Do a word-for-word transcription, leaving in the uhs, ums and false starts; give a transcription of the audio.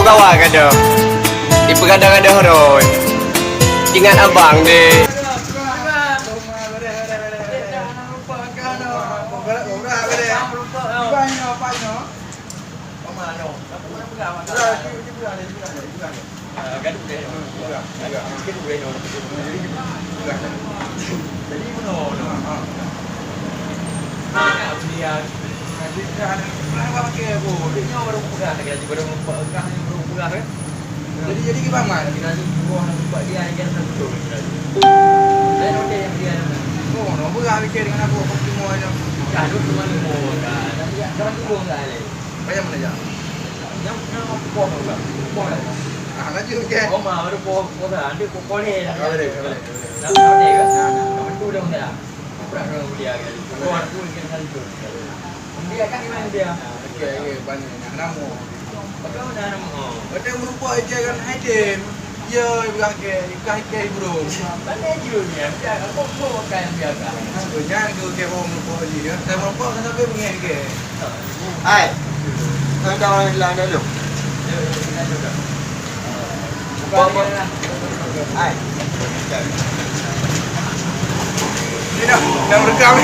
Bawa gadoh. Ipeugada-gada roi. Ingat abang deh. Jadi meunoe, meunoe. Ha, ha. Nak beli, ah, jadi dah, dah, dah, dah, pakai apa? Dia nyoe baru peugah lagi, baru nampak peugah, baru peugah, kan? Jadi, jadi kiban man? Kita tu buah nampak dia, dia satu tu, kita tu. Saya nak dia yang dia tu. Oh, nak peugah fikir dengan aku, apa semua macam. Dah, tu cuma ni, oh, dah. Dah, dah, dah, dah, dah, dah. Macam mana, Jak? Nyang, nyang poh tu, Bang. Poh dah. Ah, laju, kan? Oh, mah, baru poh, poh dah. Ada poh, poh ni dah. Ah, boleh, boleh, boleh. Dah, dah, dah, kan? Nah, nah. Dah, betul dah, dah. Berat dah, dia, kan? Poh aku ni kena hancur. Dia kan, gimana dia? Okey, okey, banyak. Nak nama. Betul, dah nama. Betul, merupa je kan, hai, Tim. Ya, ibrah ke, ibrah ke burung. Pandai jurus ni, aku, aku, aku akan biarkan. Aku nyan ke, ke burung lupa ni, ya. Saya merupa ke sampai bengeng ke. Hai. Kau tahu orang bilang dah lu? Hai. Ni dah, dah merekam.